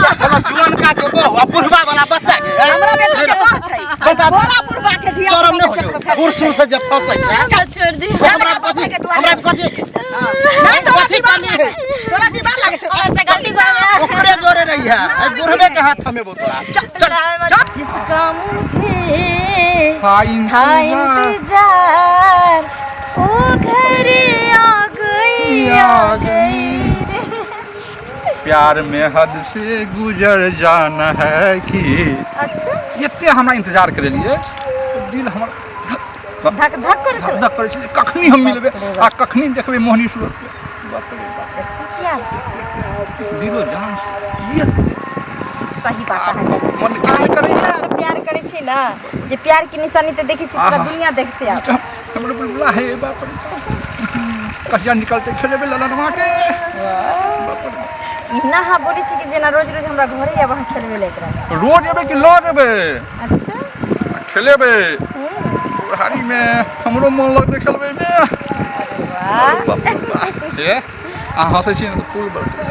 मतलब जुअनका के बहू आ बुढ़वा वाला बच्चा के हैं? हमरा बेटा के बड़ छै बता तोरा बुढ़बा के धिया शरम नहि होइयो कुर्सी से जे फंसै छै चल छोड़ दे हमरा कथी हमरा कथी के नहीं तोरा कथी दीवार कमी लागे है तोरा दीवार लागे छै ऐसे गलती भऽ गेल। ओकरे जोरे रही है ए बुढ़वे के हाथ थमेबो तोरा चल चल जिसका मुझे था था इंतजार वो घर आ गई आ गई रे। प्यार में हद से गुजर जाना है कि अच्छा एते हमरा इंतजार करेलिए दिल हमर धक धक करै छलै धक करै छलै कखनी हम मिलबै आ कखनी देखबै मोहनी सूरत के बाप रे बाप प्यार दिलो जान से एते सही बात आब है मन केहन करैया प्यार करै छी ना जे प्यार के निशानी तऽ देखै छी पूरा आहा। दुनिया देखते आब हमरो बुलबुला है बाप रे कहिया निकलते खेलेबै ललनवा के बाप रे ना अहाँ बोलै छी कि जेना रोज रोज हमरा घरे आब अहाँ खेलबै लए एकरा रोज एबै कि लऽ जेबै अच्छा खेलेबै बुढ़ारी में हमरो मन लगतै खेलबै में वाह बाप रे बाप। हे अहाँ हँसै छी ने तऽ फूल बरसै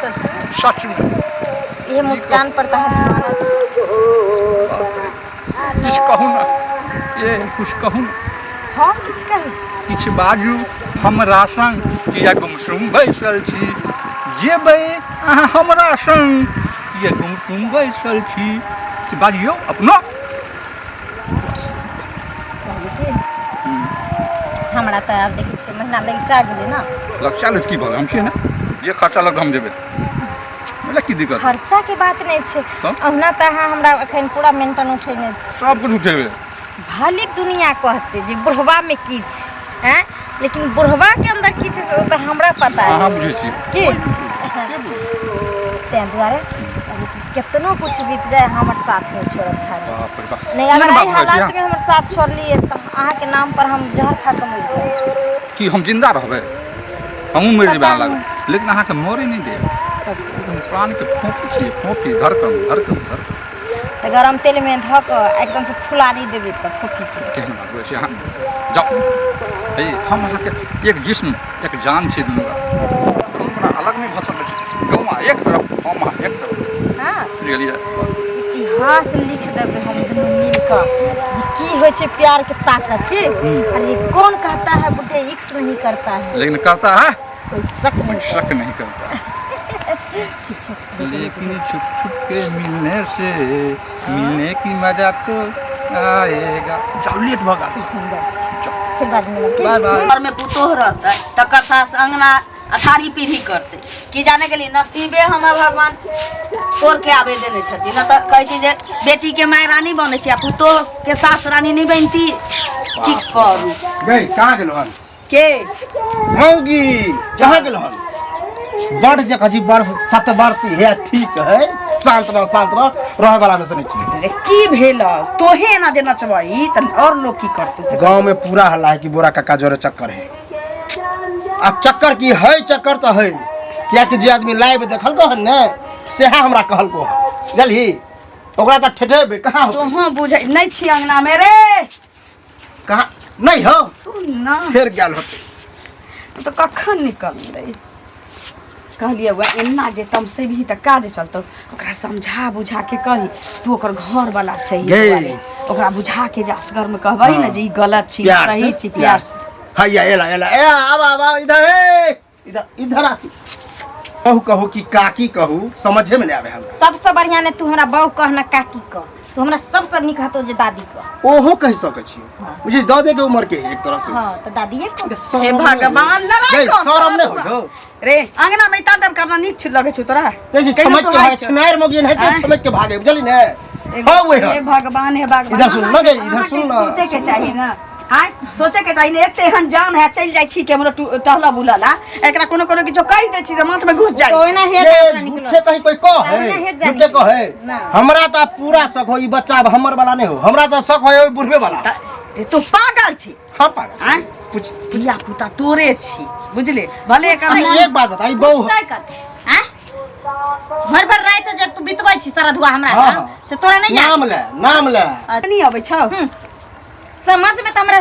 सच में सच में ये मुस्कान पर तऽ अहाँ ध्यान अछि बाप रे किछु कहू ने ए किछु कहू ने हम किछु कही किछु बाजू हमरा संग किया गुमसुम बैसल छी जेबै अहाँ हमरा संग किया गुमसुम बैसल छी से बाजियौ अपनो कहली की हमरा तऽ आब देखै छियै महीना लगिचा गेलै ने लग चल की भऽ गेल हम छियै ने जे खर्चा लगतै हम देबै मतलब की दिक्कत खर्चा के बात नहि छै तब? ओहुना तऽ अहाँ हमरा एखन पूरा मेंटन उठेने छी सब कुछ उठेबै भले दुनिया कहते जे बुढ़वा में की छै हैं लेकिन बुढ़वा के अंदर की छै से ओ तऽ हमरा पता अहाँ अछि बुझै छियै की ताहि दुआरे केतनो कुछ बीत जाए हमर साथ नहीं छोड़त खाली बाप रे बाप नहीं अगर केहन एहि बात कहै छी हालात अहाँ? में हमर साथ छोड़लिए तऽ अहाँके नाम पर हम जहर खा कऽ मरि जायब की हम जिंदा रहबै हमहूँ मरि जेबै अहाँ पता लग लेकिन अहाँके मरे नहि देब सच एकदम प्राणके फोंकी छियै फोंकी धड़कन धड़कन धड़कन तऽ गरम तेलमे धऽ कऽ एकदमसँ फुला नहि देबै तऽ फोफीके केहन बात कहै छी अहाँ जाउ हे हम अहाँके एक जिस्म एक जान छी दुनू गोरा दुनू गोरा अलग नहि भऽ सकै छै गौआ एक तरफ हम अहाँ एक तरफ हँ बुझलियै इतिहास लिख देबै हम दुनू मिल कऽ जे की होइ छै प्यार के ताकत की अरे कौन कहता है बुढ़े इक्स नहीं करता है लेकिन करता है कोई शक नहीं शक नहीं करता ठीक छै लेकिन छुप छुप के मिलने से मिलने की मजा तो आएगा जाओ लेट भऽ गेल ठीक छै हम जाइ छी फेर बादमे मिलब बाय बाय घर में पुतोह रहतै तकर सास अंगना अठारी पीढ़ी करतै की जाने गेली नसीबे हमर भगवान तोड़ के आबे देने छथिन न तऽ कहै छै जे बेटी के माय रानी बनै छै आ पुतोह के सास रानी नहि बनती ठीक करू गई कहाँ गेलो हन के मौगी कहाँ गेलो हन बड़ जे कहै छी बड़ सतवर्ती है ठीक है शांत रह शांत रह रहे वाला में से नहीं छी रे की भेल तोहे एना जे नचबही तऽ और लोग की करतौ से गांव में पूरा हल्ला है कि बोरा काका जोरे चक्कर है आ चक्कर की है चक्कर तो है कियाकि जे आदमी लाइव देखल को हन ने सेहा हमरा कहल को हन बुझलही ओकरा तऽ ठेठेबे कहाँ होतै? तोहूँ बुझै नहि छी अंगना में रे कहाँ नहीं हो सुन ना फेर गेल होतै तऽ कखन निकललै कहलियै वएह एना जे तमसेबही तऽ काज चलतौ ओकरा समझा बुझा के कही तू ओकर घर वाला छै गे। ओकरा बुझा के जे असगर में कहबही ने जे ई गलत छी प्यार सही से छी प्यार से हैया एला एला ए आब आब इधर ए इधर इधर आ तू। कहू कहू कि काकी कहू समझे में नहीं आवे हमरा सबसे बढ़िया ने तू हमरा बहू कह ना काकी कह तू हमरा सबसे नीक हतो जे दादी कह ओहो कह सकै छी बुझी दऽ दे के उम्र के एक तरह से हाँ तो दादीए कह शरम हे नहीं भगवान लड़ाई गई, कऽ शरम नहीं होइ हो रे अंगना में तांडव करना नीक छु लगै छौ तोरा जैसे कहियो छमक के सोहाइ भागे छौ? छिनार मौगी एनाहिते आँय? छमक के भागे बुझली ने हाँ वही हे है भगवान हे भगवान इधर सुन ना गे, इधर अहाँके सुन ना। सोचे के चाही ना आँय सोचे के चाही ने एते एहन जान है चलि जाइ छी केम्हरो टहलऽ बुलऽ ला एकरा कोनो कोनो किछो कहि दै छी तऽ माथ में घुस जाइ तो ओहिना हेत ये अपना निकलल। झूठे कहीं कोई कहे ओहिना हेत जानी। झूठे कहे ना। हमरा तऽ पूरा शक हो ई बच्चा अब हमर वाला नहीं हो हमरा तऽ शक हो ओहि बुढ़बे वाला तऽ तू पागल छी हाँ पागल आँय पूछ धिया पुता तोरे छी बुझले भले एकर अच्छा मन एक बात बताई बहु पूछतै कथी आँय भर भर राति जब तू बितबै छी सारा धुआ हमरा हाँ, लग, हाँ। से तोरा नहीं नाम ले नाम ले नहीं अबै छौ समझ में तऽ हमरा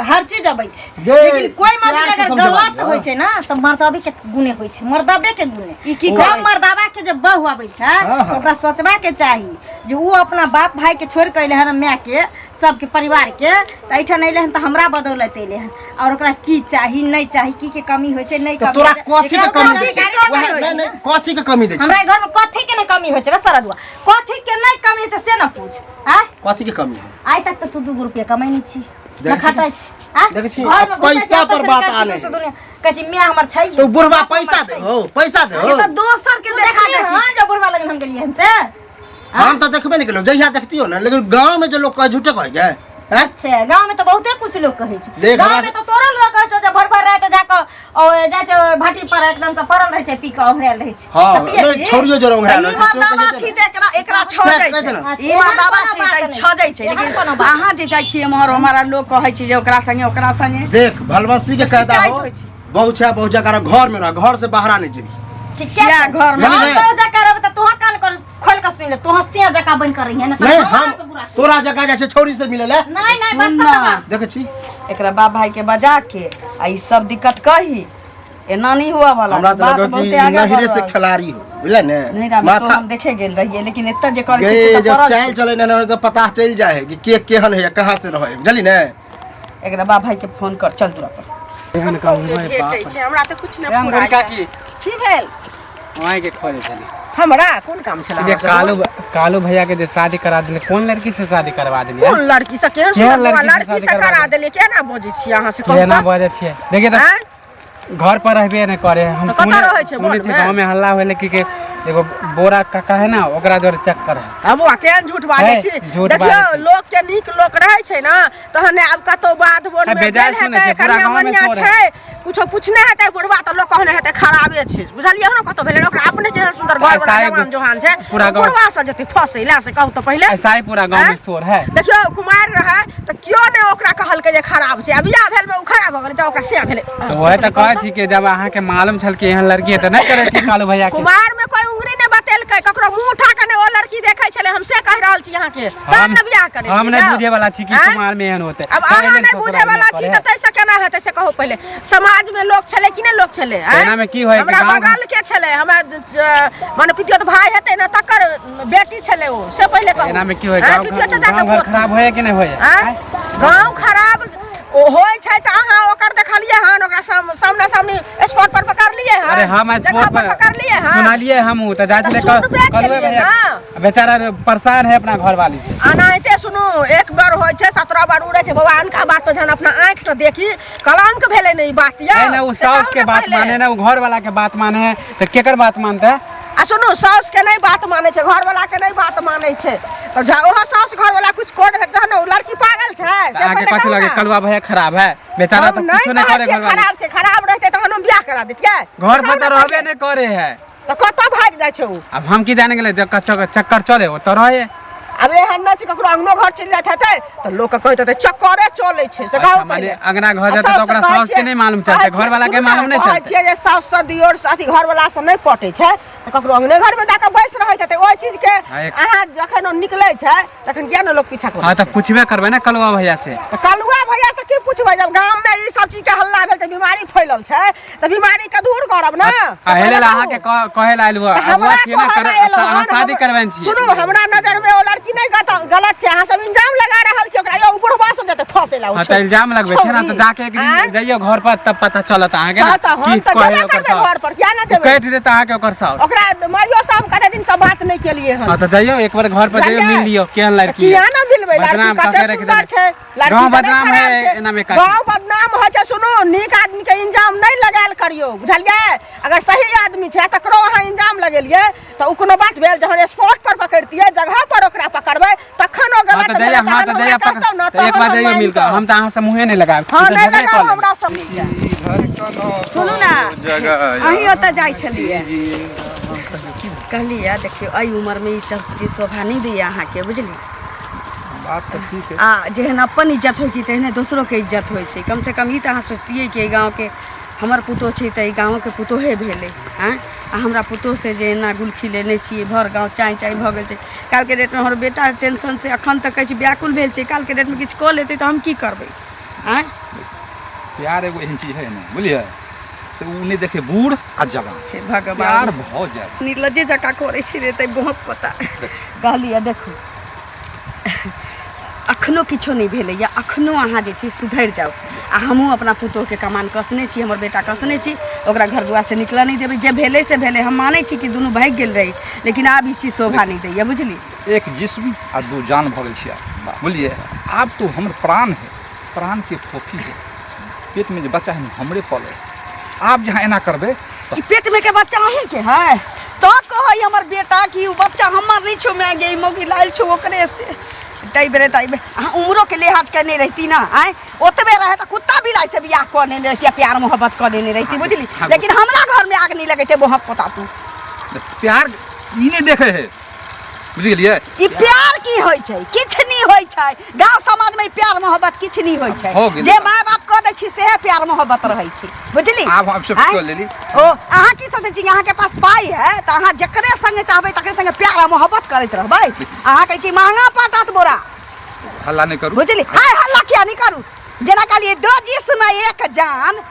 हर चीज अबै छै गे, लेकिन कोई मजदूर प्यार से अगर समझेबा गलत होइ छै ना तऽ मर्दबे के गुने होइ छै मर्दबे के गुने ई की जब कहै छै? मर्दाबा के जब बहू अबै छै हाँ, हाँ। ओकरा सोचबा के चाही जे उ अपना बाप भाई के छोड़ के अइले हन माय के सबके परिवार के तऽ एहिठाम अइले हन तऽ हमरा बदौलत अइले हन और ओकरा की चाही नहीं चाही की के कमी होइ छै नहीं तऽ कमी तोरा होइ छै। कथी के एकरा कमी कथी के कमी वएह- होइ नहि छै? नहि कथी के कमी दै छै हमरा घर में कथी के नहीं कमी होइ छै रे सरजुआ कथी के नहीं कमी होइ छै से ना पूछ आँय कथी के कमी है आइ तक तऽ तू 2 रुपया कमाइ नहीं छी देखै न खटाइ छी आँय? देखै छी, घरमे आ घुसै छी, पैसा पर आपस मे बात कहै छी, आनै। सौंसे दुनिया कहै छी माय हमर छै तो बुढ़वा पैसा दे हो पैसा दे हो ई तऽ दोसर के तू देखा देखली देखी हँ जे बुढ़वा लगन हम गेलियै हन से हम तऽ देखबे नहि केलहुँ जहिया देखतियो ने लेकिन गाँव में जे लोग कहे झूठे कहे गए हैं अच्छा गाँव में तऽ बहुते कुछ लोग कहै छै देख गाँव हमरा में तऽ तोरो लोग कहै छौ जे भर भर राति जाकऽ ओ जाइ छै भाटी पर एकदम से पड़ल रहै छै पी कऽ औंघरायल रहै छै हाँ तऽ पियै नहि छी? छौड़ियो जरा तऽ उंघरा ई मर्दाबा छी तऽ एकरा एकरा से छजै कहि छै देना। ई मर्दाबा छी तऽ ई छजै छै एहन लेकिन कोनो बात अहाँ जे जाइ छी एम्हर ओम्हर आ लोक कहै छै जे ओकरा संगे ओकरा संगे देख भलमसी के तऽ कायदा शिकायत हो होइ छै। बहु छै बहु जकरा घर में रह घर से बाहर नहीं जेबी ठीक छै किया घर में? हम नहीं, तो जका रहबै तऽ तोहर कान कर खोल कऽ सुनि ले तोहर से जका बनि कऽ रहिहे ने तऽ नहीं हमरा हम से बुरा तोरा जगह जाइ छै छौड़ी से मिले ले नहीं नहीं बस सुन ना। सतवा देखै छी एकरा बाप भाई के बजा के आ ई सब दिक्कत कही एना नहीं हुआ वाला हमरा तऽ बात लगो कि बहुते आगे नहिरे बढ़ से रहल छै। खिलाड़ी हो बुझले ने नहीं राम तो माथा हम देखे गेल रहिए लेकिन एतऽ जे करै छै गे से तऽ जब पड़ल चाल छै। चले ने तऽ पता चलि जाइ है कि के केहन है कहाँ से रहे बुझली ने एकरा बाप भाई के फोन कर चल दूरा पर एहन कहूँ रे बाप भेटै छै हमरा तऽ कुछ नहि एहन फुराइ काकी की भेल वहीं के खोजे छली हमरा कोन काम छला जे कालू कालू भैया के जे शादी करा देले कोन लड़की से शादी करवा देली कोन लड़की से केहन केहन सुन्दर बौआ लड़की से लड़की शादी से करवा करा देली? देलियै केना बजै छियै अहाँ से कहू केना तऽ बजै छियै देखिए तऽ आँय? घर पर रहबे नहि करे हम तऽ कतऽ सुने रहै छै सुनै छियै वनमे? गाँव में हल्ला होले कि के एगो बोरा काका है ना ओकरा जोरे चक्कर है आ बौआ केहन झूठ बाजै है, छी झूठ देखियौ बाजै छी। लोक के नीक लोक रहै छै ने तहन आब कतौ बाध वन आ, में बेजाय गेल सुनै हेतै छै, पूरा कनिया गाँवमे मनिया शोर छै कुछो पूछने हेतै बुढ़वा तऽ लोक कहने हेतै खराबे छै बुझलियै ने कतौ भेलै ओकरा अपने केहन सुन्दर घर वाला ऐसा ही जवान जोहान छै पूरा ओ गाँव- बुढ़वा से जेतै फंसै ला से कहू तऽ पहिले ऐसा ही पूरा गाँव में आँय? शोर है देखियौ कुमार रहै तऽ केओ नहि ओकरा कहलकै जे खराब छै आ बियाह भेल मे ओ खराब भऽ गेलै जाउ ओकरा से भेलै तऽ वही तऽ कहै छी कि जब अहाँके मालूम छल कि एहन लड़की है तऽ नहि करै छी कालू भैया के कुमार में कोई उंगली नहि बतेलकै ककरो मुंह उठा के नहि ओ लड़की देखै छलै हम से कहि रहल छी अहाँके तब हम ने बियाह करेलियै हम नहि यौ। बुझे वाला छी कि आँय? कुमार में एहन होते अब अहाँ नहि बुझे वाला छी तऽ ताहिसँ केना हेतै से कहू पहिले समाज में लोक छलै कि नहि लोक छलै आँय? एना में की होय कि हमरा गाँव- बगल के छलै हमरा मने पितियौत भाई हेतै ने तकर बेटी छलै ओ से पहिले कहू एना में की होय आँय, गाँव पितियौत चाचा के गाँव घर पोती। खराब होय कि नहि होय आँय? गाँव खराब ओ होइ छै तऽ अहाँ ओकर देखलियै हन ओकरा सामना सामनी स्पॉट पर पकड़लियै हन अरे हम जगह स्पॉट पर पर पकड़लियै हन सुनालिए हम तऽ जाइ तऽ छलै सुनबे कलुए केलियै भैया ना। बेचारा परेशान है अपना घरवाली से अनाहिते सुनू एक बार होइ छै 17 बार उड़ै छै बौआ अनका बात तो जहन अपना आँखि से देखी कलंक भेलै ने ई बात यौ है ना वो से कहू सास के ने बात पहिले। माने ना वो घर वाला के बात माने है तो केकर बात मानते है आ सुनू साउस के नहि बात मानै छै घरवाला के नहि बात मानै छै तऽ जा ओहो साउस घरवाला कुछ कर देतै तहन ने ओ लड़की पागल छै से अहाँके पहिले कथी कहू लगे ने। कलुआ भैया खराब है बेचारा हम तो नहि कुछो नहीं कहै करे छियै घर वाले खराब छै खराब रहतै तहन हम बियाह करा दैतियै घर पर तो रहबे नहीं करे है तऽ कतऽ भागि जाइ छै ओ अब हम की जाने गेले जब चक्कर चले वो तो रहे आब एहन नहि छै ककरो अंगनो घर चलि जाइत हेतै तऽ लोक कहैत हेतै चक्करे चलै छै से कहू अच्छा, माने पहिले। अंगना घर आ जेतै तऽ साउस ओकरा कहै साउस के नहि मालूम चलतै, कहै छियै- घरवाला के सुनू ने, मालूम नहि कहै चलतै। छियै जे साउस से दियोर से अथी घरवाला से नहि पटै छै तऽ ककरो अंगने घरमे जाके बैस रहैत हेतै ओहि चीजके हाँ, एक- अहाँ जखन ओ निकलै छै तखन किया ने लोक पीछा करै हाँ तो छै? पूछबे करबै ना कलुआ भैया से तऽ कलुआ भैया से की पुछबै जब गाममे ई सब चीजके हल्ला भेल छै बीमारी फैलल छै तऽ बीमारी के दूर करब ने से अहे पहिले लेल कहू। अहाँके कहे ला आयल हुआ तऽ अगुआ हमरा छियै ना कहऽ कर लए एलहुँ अहाँ हन, शादी करबैन छियै सुनू हमरा नजर में ओ लड़की नहि गलत छै अहाँ सब इंजाम लगा रहल छी ओकरा यौ बुढ़वा सब जते फंसे ला हाँ तऽ इल्जाम लगबै छै ना तऽ जाके एक दिन जइयो घर पर तब पता चलत अहाँके ना हाँ, तऽ हम की तऽ कहे जेबे ओकर करबै साउस घर पर, किया ना जेबै? कटि देत अहाँके ओकर साउस ओकरा माइयो से हम कते दिन से बात नहि केलिए हन हाँ तऽ जइयो एक बार घर पर जइयो बुझलियै? मिल लियो केहन लड़की किया है ना मिलबै लड़की बदनाम कते कऽ के रखि सुन्दर देबै। छै लड़की गाँव तऽ नहि बदनाम खराब है छै। एना में काकी गाँव बदनाम होइ छै सुनू नीक आदमी के इंजाम नहि लगायल करियौ बुझलियै अगर सही आदमी छै तकरो अहाँ इंजाम लगेलियै तऽ ओ कोनो बात भेल जहन स्पॉट पर पकड़तियै जगह पर ओकरा पकड़बै तखन ओ हाँ गलत तऽ जइया भेलै हाँ तहन तऽ जइया हमरा कहतौ ने तऽ एक तहन बार हम जइयो मिल कऽ मानितौ। हम तऽ अहाँ से मुँहे नहि लगायब हाँ ई तऽ नहि झगड़े लगाउ कऽ लेब। हमरा सब सुनू ने अहीं ओतऽ जाइ छलियै कहलियै देखियौ एहि उमरमे ई सब चीज शोभा नहि दैए अहाँके बुझलियै बात तऽ ठीक है आ जेहन अपन इज्जत होइ छै तेहने दोसरोके इज्जत होइ छै कमसँ कम ई तऽ अहाँ सोचतियै कि एहि गाँवके हमर पुतोह छै तऽ एहि गाँवके पुतोहे भेलै आँय आ हमरा पुतोहसँ जे एना गुलखी लेने छियै भरि गाँव चाँइ चाँइ भऽ गेल छै काल्हिके डेटमे हमर बेटा टेंशनसँ एखन तक कहै छै व्याकुल भेल छै काल्हिके डेटमे किछु कऽ लेतै तऽ हम की करबै आँय प्यार एगो एहन चीज है ने बुझलियै से उ नहि देखे बूढ़ आ जवान हे भगवान प्यार भऽ जाए निर्लज्जे जकाँ करै छी रे तै बहुत पता कहलियै देखू अखनो किछो नहि भेलैए अखनो अहाँ जे छै सुधरि जाउ आ हमहूँ अपना पुतोहके कमान कसने छी हमर बेटा कसने छी ओकरा घर दुआरसँ निकलऽ नहि देबै जे भेलै से भेलै हम मानै छी कि दुनू भागि गेल रहै लेकिन आब ई चीज शोभा नहि दैए बुझली एक जिस्म आ दू जान भऽ गेल छी आब बुझलियै आब तो हमर प्राण है प्राण के फोफी है पेट में जे बच्चा है ने हमरे पले आब जहाँ एना करबै तऽ ई पेट में के बच्चा अहीं के है तो कहै हमर बेटा कि उ बच्चा हमर नहीं छौ मैं गे मौगी लायल छौ ओकरे से तै बेरे तै बेरे अहाँ उम्रो के लिहाज केने रहती ना आय ओतबे रहे तऽ कुत्ता बिलाइ से बियाह कऽ लेने रहती आ प्यार मोहब्बत कऽ लेने रहती बुझली लेकिन हमरा घर में आग नहीं लगेते बोहक पोता तू प्यार ई नहि देखे है बुझि गेलियै ई प्यार की होइ छै किछु नहि होइ छै गाँव समाज में ई प्यार मोहब्बत किछु नहि होइ छै हो गेलै। जे माय बाप कऽ दै छी सेहे प्यार मोहब्बत रहै छै बुझली आब हम सब आँय? कऽ लेली ओ अहाँ की सोचै छी अहाँके पास पाइ है तऽ अहाँ जकरे संगे चाहबै तकरे संगे प्यार आ मोहब्बत करैत रहबै अहाँ कहै छी महंगा पटत बोरा हल्ला नहि करू बुझली हाय हल्ला किया नहि करू जेना कहलियै दो जिस्म एक जान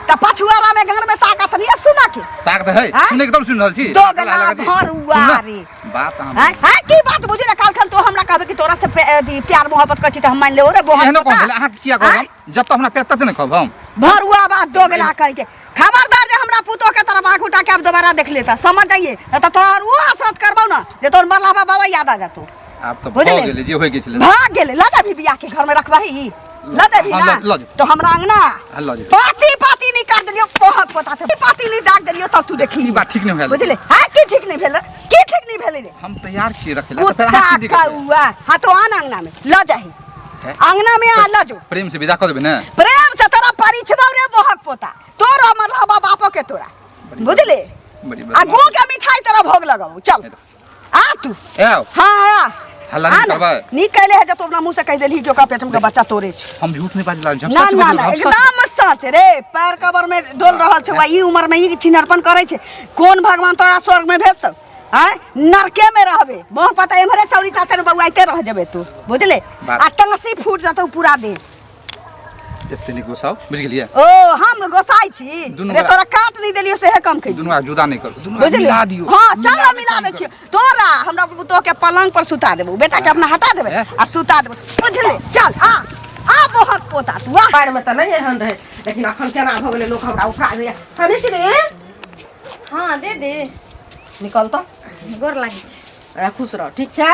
तऽ पछुआरा में गान में ताकत नहीं है सुना के ताकत है आँय? सुने एकदम सुन रहल छी दोगला हल्ला लगा दी। भरुआ सुन ना, रे। बात अहाँ हैं हैं की बात बुझी ना कालखन तो हमरा कहबे कि तोरा से प्यार मोहब्बत करै छी तऽ हम मान लेबो रे बोहन एहनो कहल भेलै अहाँ किया कहब आँय? जब तक हमरा प्यार तते ने कहब हम भरुआ बात दोगला कह के खबरदार जे हमरा पुतोह के तरफ आंख उठा के आब दोबारा देख लेता समझ जाइए नहीं तो तोहर ऊ हसरत करबौ ना जे तोहर मरला बाबा याद आ जातो आब तऽ भऽ बुझलियै? गेलै जे होय के छलै भाग गेलै लऽ जाबी बियाह के घर में रखबही लऽ जाबी हाँ, ना लऽ जाउ। तो हमरा अंगना हाँ, लऽ जाउ। पाती पाती नहीं कर देलियो पोहक पोता थे पाती नहीं दाग देलियो तब तू देखी ई बात ठीक नहि भेल बुझले हां की ठीक नहीं भेल की ठीक नहीं भेल रे हम तैयार छियै रखै लए तऽ फेर कुत्ता अहाँ की दिक्कत है? कौआ हाँ तो आन अंगना में लऽ जाही हैं? अंगना में आ लऽ जो प्रेम से विदा कऽ देबै ने प्रेम से तोरा परिछबौ रे बोहक पोता तोरो मरलबा बापो के तोरा बुझले बड़ी आ गुड़ के मिठाई तोरा भोग लगाऊ चल आ तू आउ हाँ आ हल्ला नहि आ ना। करबै। नीक कैले है जे तू अपना मुंह से कह देलही कि ओकरा पेट में के बच्चा तोरे छै हम झूठ नहीं बाजि रहल छी हम ना सच ना बाजि ना रहल छी, हम सच एकदम सच रे पैर कबर में डोल रहल छौ आ ई उम्र में ई छिनरपन करै छै कोन भगवान तोरा स्वर्ग में भेजतौ आँय नरके में रहबे मोह पता एम्हरे चौरी चाचर बौआइते रह जेबे तू बुझले बात- आ टंगसी फूट जतौ पूरा देह एते नीक गोसाउ बुझि गेलियै ओ हम गोसाइ छी दुनू रे गोरा- तोरा काट नहीं देलियो सेहे कम खै दुनू आग जुदा नहि करू दुनू आग बुझली मिला दियौ हाँ चल मिला मिला के दै छियो तोरा हमरा पुतोह के पलंग पर सुता देबो बेटा के अपना हटा देबे हैं? आ सुता देबो बुझले चल आ आ बहुत पोता तू आ बाढ़िमे तऽ नहि एहन रहै लेकिन अखन केना भऽ गेलै लोक हमरा उफरा दैया शनिचरी हाँ दीदी निकल तऽ गोर लागै छै ए, खुश रह ठीक छै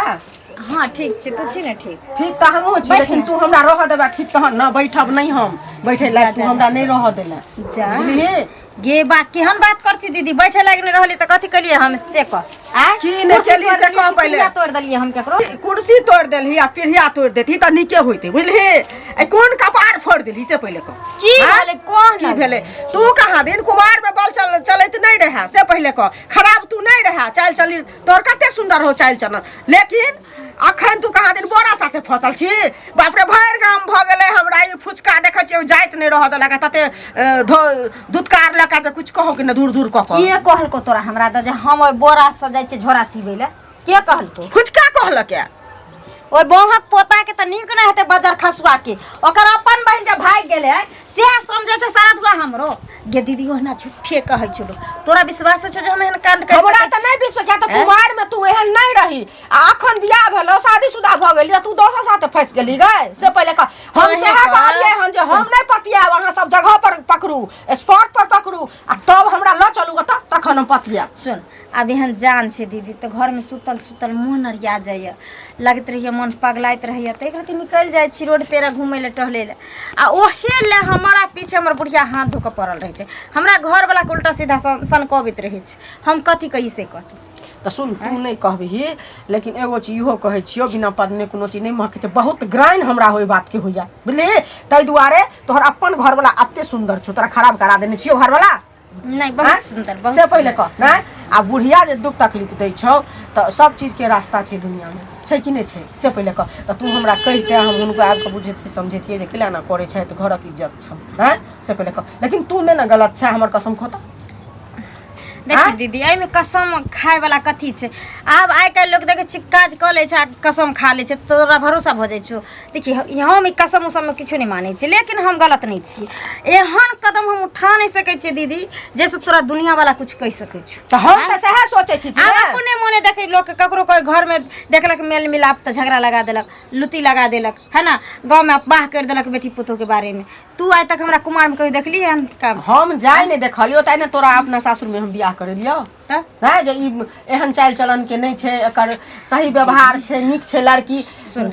हाँ ठीक छै तू छी ने ठीक ठीक तऽ हमहूँ छी लेकिन तू हमरा रहऽ देबा ठीक तहन ने बैठब नहि हम बैठे लायक तू हमरा नहि रहऽ देले जा बुझलिही गे बा केहन बात कर छी दीदी बैठे लायक नहि रहली तऽ कथी केलिए हम से कह आय की नहि कुर्सी केलही तोड़ि से देलियै कह कि पहिले। पीढ़िया तोड़ि देलियै हम केकरो कुर्सी तोड़ि देलही आ पीढ़िया तोड़ि देती तऽ नीके होइते बुझलिही ए कोन कपार फोड़ि देलही से पहिले कह की आँय? भेलै कह की ने भेलै तू कहाँ दिन कुमार में बल चल चलैत नहि रहै से पहिले कह खराब तू नहि रहै चालि चली तोहर कते सुन्दर हो चालि चलन लेकिन अखन तू कहाँ दिन बोरा साथे फसल छी बाप रे भरि गाम भऽ गेलै हमरा ई फुचका देखै छियै जाइत नहि रहऽ देलक तते दुत्कार लऽ कऽ जे किछु कहू कि नहि दूर दूर कऽ कऽ के कहलको तोरा हमरा दऽ जे हम ओहि बोरा से जाइ छियै झोरा सिबै लए के कहलको फुचका कहलक ये ओहि बौहक पोता के तऽ नीक नहि हेतै बजर खसुआ के ओकर अपन बहिन जे भागि गेलै सएह समझै छै सारा दुआ हमरो गे दीदी ओहिना झूठे कहै छलो तोरा विश्वास छौ जे हम एहन कांड कर हमरा तऽ नहि विश्वास किया तऽ कुमार में तू एहन नहि रही आ अखन बियाह भेलो शादीशुदा भऽ गेली तू दोसर साथे फंसि गेली गए से पहिले कह हम तोहे सएह कह। कहलियै हन जे हम नहि पतियाब अहाँ सब जगह पर पकड़ू स्पॉट पर पकड़ू आ तब हमरा लऽ चलू ओतऽ तखन हम पतियाब सुन आब एहन जान छै दीदी तऽ घरमे सुतल सुतल मोन अरिया जाइए लगैत रहैए मोन पगलाइत रहैए तऽ एक रत्ती निकलि जाइ छी रोड पेरा घुमै लए टहलै लए आ ओहे लए हमरा पीछे हमर बुढ़िया हाथ धो कऽ पड़ल रहै छै हमरा घरवलाके उल्टा सीधा सनकबैत रहै छै हम कथी कही से कथी तऽ सुन तू नहि कहबिही लेकिन एगो चीज इहो कहै छियौ बिना पढ़ने कोनो चीज नहि महकै छै बहुत ग्राइन हमरा ओहि बातके होइए बुझलिही ताहि दुआरे तोहर अपन घरवला एते सुन्दर छौ तोरा खराब करा देने छियौ घरवला नहि बहुत सुन्दर बहुत से पहिले कह नहि आ बुढ़िया जे दुख तकलीफ दै छौ तऽ सब चीजके रास्ता छै दुनियामे छै कि नहि छै से पहिले कह तऽ तू हमरा कहिते हम हुनको आबि कऽ बुझैतियै समझैतियै जे केला एना करै छै तऽ घरक इज्जत छौ आँय से पहिले कह लेकिन तू नहि ने गलत छै हमर कसम खो तऽ देखी दीदी एहिमे कसम खाय वाला कथी छै आब आइ काल्हि लोक देखै छियै काज कऽ लै छै आ कसम खा लै छै तोरा भरोसा भऽ जाइ छौ देखी हम ई कसम उसममे किछो नहि मानै छियै लेकिन हम गलत नहि छी एहन कदम हम उठा नहि सकै छियै दीदी जाहिसँ तोरा दुनियावाला किछु कहि सकै छौ तऽ हम तऽ सएह सोचै छी कि आब ने। अपने मोने देखै लोक ककरो कोइ घरमे देखलक मेल मिलाप तऽ झगड़ा लगा देलक लुत्ती लगा देलक है ना गाँवमे अफवाह करि देलक बेटी पुतोहके बारेमे तू आइ तक हमरा कुमारमे कहियो देखली एहन काम हम जाय नहि देखलियौ तैँ ने तोरा अपना सासुरमे हम बियाह करेलियौ तऽ नहि जे ई एहन चालि चलनके नहि छै एकर सही व्यवहार छै नीक छै लड़की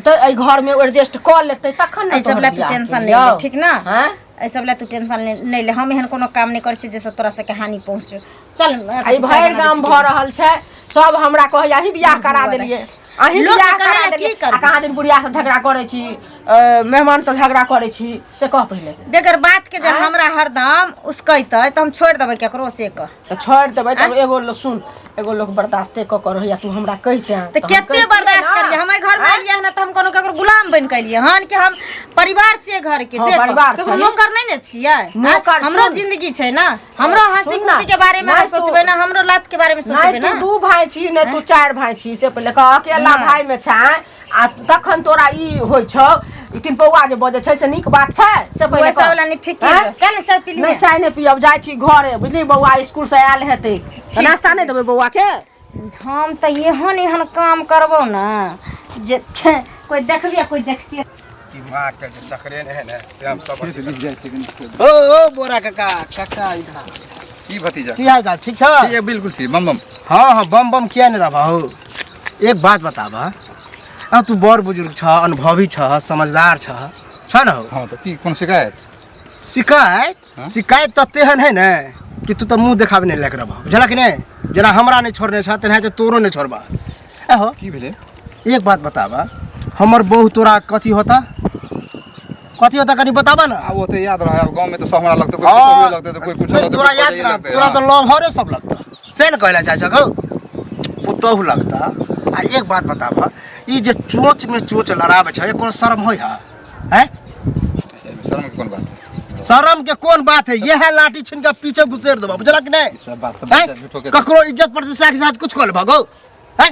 तऽ एहि घरमे एडजस्ट कऽ लेतै तखन ने एहि सब तोहर लए तू बियाह टेंशन नहि केलियौ। ले ठीक ना आँय? एहि सब लए तू टेंशन नहि ले हम एहन कोनो काम नहि करै छी जाहिसँ तोरा सबके हानि पहुँचो चल आ ई भरि गाम भऽ रहल छै सब हमरा कहैया अहीं बियाह करा देलियै अहीं लोक बियाह के करा कहैया की देलियै आ करबै? कहाँ दिन बुढ़िया से झगड़ा करै छी मेहमान से झगड़ा करै छी से कह पहिले बेगर बात के जे हमरा हरदम उसकैतै तऽ हम छोड़ि देबै केकरो से कह तऽ छोड़ि देबै तब एगो लोक सुन एगो लोक बर्दाश्ते कऽ कऽ रहैया तू हमरा कहिते तऽ कते बर्दाश्त करियै हम एहि घरमे एलियै हन तऽ हम कोनो केकरो गुलाम बनि कऽ एलियै हन कि हम परिवार छियै घर के हाँ, से कह। परिवार केकरो छही। नौकर नहि ने छियै आँय? नौकर हमरो सुन। जिंदगी छै ने हमरो हंसी सुन ना। खुशी के बारे में नहि अहाँ तू- सोचबै ना हमरो लाइफ के बारे में सोचबै नहि ना तू दू भाय छी नहि तू चारि भाय छी से पहिले कह अकेला भाय मे छै आ तखन तोरा ई होइ छौ ई तीन पौआ जे बजै छै से नीक बात छै से पहिले वैसा कह। वाला नहीं फिकिर आँय? चल ना चाय पी नहि लिए चाय नहि पियब जाइ छी घरे बुझली बौआ स्कूल से आयल हेतै तऽ नाश्ता नहि देबै बौआ के हम तऽ एहन एहन काम करबौ ना जे कोई देखबे कोई देखते दिमाग के जे चक्करे ने है ने से हम सब अथी खेत जाइ छै कनि ओ ओ बोरा काका काका इधर आ। की भतीजा की हाल चाल ठीक छ ठीक है बिल्कुल ठीक बम बम हाँ हाँ बम बम किया नहीं रहा हो एक बात बताबा आ तू बड़ बुजुर्ग छ अनुभवी छ समझदार छ छ न हो हाँ तऽ की कोनो शिकायत शिकायत शिकायत तऽ तेहन है ने कि तू तऽ मुँह देखाबे नहीं लायक रहबह बुझलक कि नहीं जेना हमरा नहीं छोड़ने छ तेनाहिते तोरो नहीं छोड़बा ए हो की भेलै एक बात बताबा हमर बहू तोरा कथी होता कथी होता कनी बताबा ना आब ओते याद रहे आब गाँव में तो सब हमरा लगतै कोई हाँ। कुछ लगतै तो कोई कुछ नहीं, लगतै तोरा कोई याद पजई करा लगतै, तोरा हाँ। तो लवहरे सब लगता से न कहला चाहे छौ पुतोहु लगता आ एक बात बताबा ई जे चोच में चोच लड़ाबै छै कोनो शर्म होय है हैं एहिमे शर्म के कोन बात है शर्म के कोन बात है यह लाठी छीन के पीछे घुसेड़ देबा बुझलक कि नहीं ई सब बात सब हैं? झूठो के ककरो इज्जत प्रतिष्ठा के साथ कुछ कर भगो हैं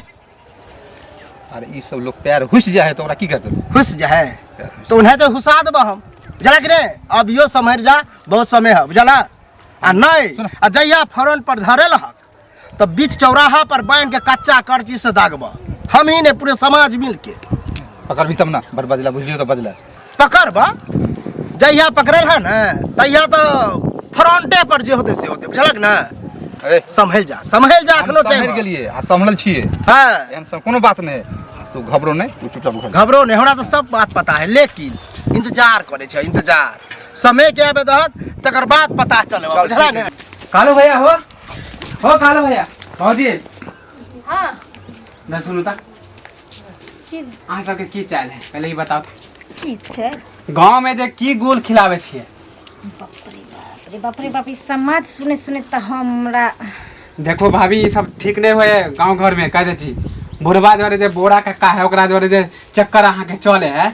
अरे ई सब लोग पैर हुस जाए है तो ओकरा की कहते लोग हुस जाए पैर हुस। तो उन्हें तो हुसा देबा हम बुझला कि नहीं अब यो समझ जा बहुत समय है बुझला आ नहीं सुन। आ जहिया फरन पर धरे लहक तो बीच चौराहा पर बांध के कच्चा करची से दागबा हम ही ने पूरे समाज मिल के पकड़ भी तब ना बड़ बजला बुझलियो तो बजला पकड़बा जहिया पकड़ल है ना तहिया तो फ्रंटे पर जे होते से होते बुझलक ना अरे संभल जा संभल जा हम अखनो सम्हरि टाइम गेलियै आ सम्हरल छियै हाँ एहन सब कोनो बात नहि तू घबरो नहि तू चुपचाप घर घबरो नहीं हमरा तो सब बात पता है लेकिन इंतजार करे छै इंतजार समय के आबे दहक तकर बाद पता चले चल, बुझला ठीक ने है। कालू भैया हो हो कालू भैया भौजी हाँ ना सुनू तऽ की अहाँ सबके की चाल है पहले ई बताउ तऽ। की छै गाँव में जे की गोल खिलाबै छियै बाप रे बाप रे बाप रे बाप ई समाज सुने सुने तऽ हमरा देखो भाभी ई सब ठीक नहीं होए गाँव घर में कह दै छी बुढ़वा जोरे जे बोरा कक्का है ओकरा जोरे जे चक्कर अहाँके चले है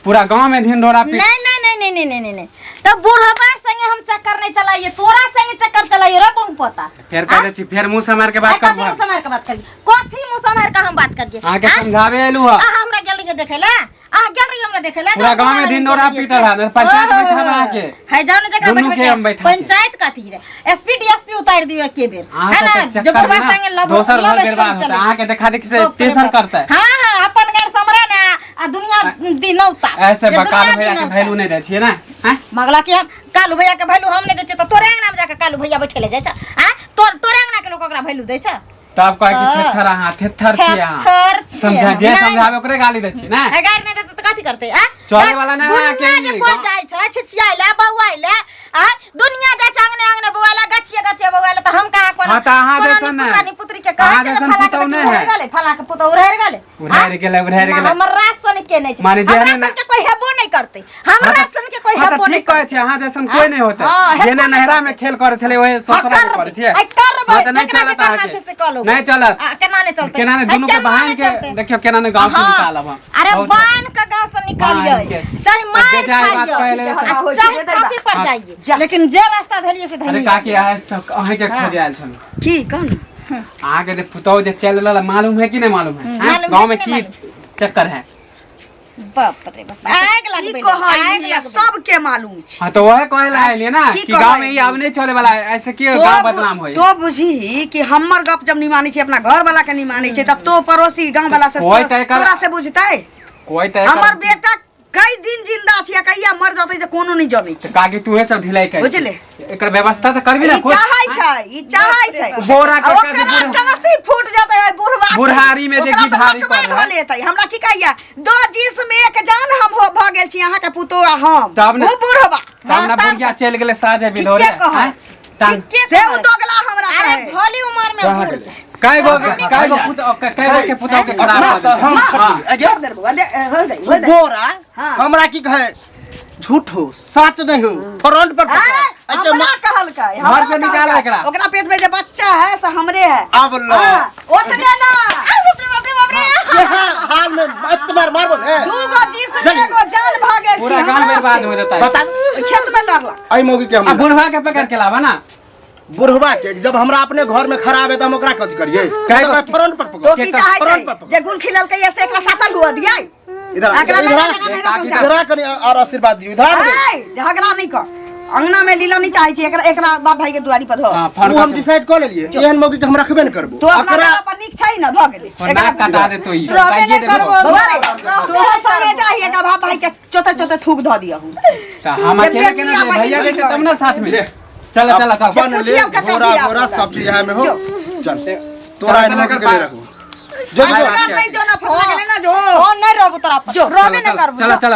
पूरा गाँव में ढिंढोरा पीट नहीं नहीं नहीं नहीं नहीं नहीं नहीं नहीं तब बुढ़वा संगे हम चक्कर नहीं चलाइए तोरा संगे चक्कर चलाइए रे बहु पोता फेर कह दै छी फेर मुँह समार के बात कथी मुँह करबो समार के बात करिए कथी मुँह समार के हम बात करिए अहाँके समझावे एलू है अहाँ हमरा गेल रहिए देखे ला अहाँ गेल रहिए हमरा देखे ला पूरा गाँव में ढिंढोरा पीटल है पंचायत बैठाब अहाँके है जाओ ना जकरा दुनू बैठबे के हम बैठा के। पंचायत कथी रे एसपी डीएसपी उतार दियो एके बेर अहाँ है ना सबके जो चक्कर बुढ़वा में ना संगे लव दोसर लव घर स्टोरी बर्बाद होता चले है अहाँके देखा देखी से बाप रे टेंशन बाप। करता है हाँ हाँ अपन घर समरे ना आ दुनिया दिनौता ऐसे जे बकाल दुनिया भैया के दिनौता। वैल्यू नहीं दै छियै ना हैं मगला के हम कालू भैया के वैल्यू हम नहीं दै छियै तऽ तोरे अंगना में जाके कालू भैया बैठे ले जाइ छै आ तोर तोरे अंगना के लोग ओकरा वैल्यू दै छै तब कहै कि हाँ। थेथर अहाँ थेथर छियै अहाँ थेथर छियै समझा हम। जे नहि। समझावे ओकरे गाली दै छियै ना आ गारि नहि देतै तऽ कथी करतै आ चले वाला नहि है दुनिया जे अकेली, कोइ गाँव- जाइ छै छिछियाइ लए बौआइ लए आ दुनिया जाइ छै अंगने अंगने बौआइ लए गछिए गछिए बौआइ लए तऽ हम कहाँ कोनो हाँ, तऽ अहाँ कोनो जैसन निपुतरा नहि। निपुतरी के कहै अहाँ छै जे जैसन फलाके पुतहु बेटी नहि उड़हरि है। गेलै फलाके पुतहु उड़हरि गेलै उड़हरि गेलै, उड़हरि ना, गेलै। हमरा सन के नहि छै माने जेहने हमरा ना- सन के कोई हेबो नहि करतै हमरा सन के कोई हाँ, तऽ हेबो नहि ठीक कहै छियै अहाँ जैसन कोई नहि होतै हाँ, हेबो जेना नहि नहरा में खेल करै छलै ओहे ससुरा में करबै, करै छियै आइ करबै, हाँ, तऽ नहि जकरा जे चलत करना अहाँके छै से कऽ लेबै। नहि चलत आ, केना नहि चलतै केना नहि आइ दुनू के केना बहान नहि के चलतै? देखियौ केना नहि गाँव से हाँ। निकालब हम अरे बहुत बान्ह के गाँव से से निकालिए हाँ, के। चाहे अब मार बेजाय बात खाइए कहले आ तऽ- चाहे फांसी पर जाइए लेकिन जे रास्ता धलिए से अरे धलिए काकी आए सब अहीं के खोजे आयल छलहुँ की कहू अहाँके जे पुतहु जे चलि रहल है, मालूम है कि नहीं मालूम है हाँ? मालूम है गाँव में कि की नहीं चक्कर है बाप रे बाप आग की लगबे कहै आग लगबे सबके मालूम छै हाँ तो वह कहे ला आयल ना की कि गाँव में कहै? ई आब नहीं चले वाला है ऐसे क्यों गाँव बदनाम होय तो बुझी कि हमर गप जब नहीं मानै छै अपना घर वाला के नहीं मानै छै तब तो पड़ोसी गांव वाला से कोई तऽ एकर- तोरा से बुझतै कोई तो हमर बेटा कई दिन जिंदा छै आ कहिया मर जतै जे कोनो नहीं जनै छै काकी तूहे सब ढिलाई कर बुझले? एकर व्यवस्था तो करबी ना ई कुछ चाहै छै ई चाहै छै बोरा आ के ओकरा जे बुढ़- टाँसी फूट जतै ओहि बुढ़बा के। बुढ़ारी में जे ओकरा तऽ गिधारी लकवा पर है। धऽ लेतै हमरा की कहिया दो जिस्म एक जान हम हो भऽ गेल छी अहाँके पुतोह आ हम तब ने- ओ बुढ़बा तब ना बुढ़िया चलि गेलै साझे बिधोरे ठीके कहै। आँय? तंग ठीके से कहै। ओ दोगला हमरा अरे कहे भली उम्र में कहाँ बूढ़ गेलै? छै। कय गो कय गो पुतोह कय गो के पुतोह के खराब अपना कऽ तऽ देलकै। हम हाँ। खटी छोड़ दे बौआ, दे, हो दे, हो दे। बोरा हाँ। हमरा की कहे झूठ हो सच नहीं हो फ्रंट पर आँय, पकड़। अच्छा हमरा मा- कहलकै घर हमरा से निकाल कहलकै। एकरा। ओकरा पेट में जे बच्चा है से हमरे है अब लो। हाँ, ओतने ना अरे बाप रे बाप रे बाप रे यहाँ हाल में मत मार मारबो ने दू गो जिस्म एगो जान भऽ गेल पूरा छी गांव हमरा बर्बाद से। हो जाता है बता खेत में लड़लक आई मौगी के आ हम बुढ़वा के पकड़ के लावा ना बुढ़वा के जब हमरा अपने घर में खराब है तो हम ओकरा कथी करिए काहे तो को- फ्रंट पर तो पकड़ की के चाहै फ्रंट पर छै पकड़। जे गुल खिललकै से एकरा सफल हुआ दियै इधर आ, एकरा इधर आ, लगा लगा नहीं रखू इधर आ कनी और आशीर्वाद दियो इधर आ ना। ऐ, झगड़ा नहीं कर अंगना में लीला नहीं चाहे छी एकरा एकरा बाप भाई के दुआरी पर धो हाँ फर उ हम डिसाइड कर लेलिए एहन मौगी के हम रखबे न करबो तो अपना एकरा जगह पर नीक छै ना भऽ गेलै नाक कटा दे तो ई रहबे पाइये नहि देबो करबो। बौआ रे तोहो संगे जाही एकरा बाप भाई के चोते चोते थूक धऽ दियहु त हम अकेले जे केना बेटी आ जेबै? भैया बहिन जेतै तब ना साथ में ले। चल चल चल अपन ले पुछियौ ककर घोड़ा बियाह घोड़ा होलै। सब चीज यहाँ में हो जो। चल तोरा चल, एहन मौगी चल, के नहीं चल। रखबो जो आ, जो नहीं जो ना फटला गेलै ना जो ओ नहीं रहबो तोरा पर जो, रहबे नहीं करबो चल चल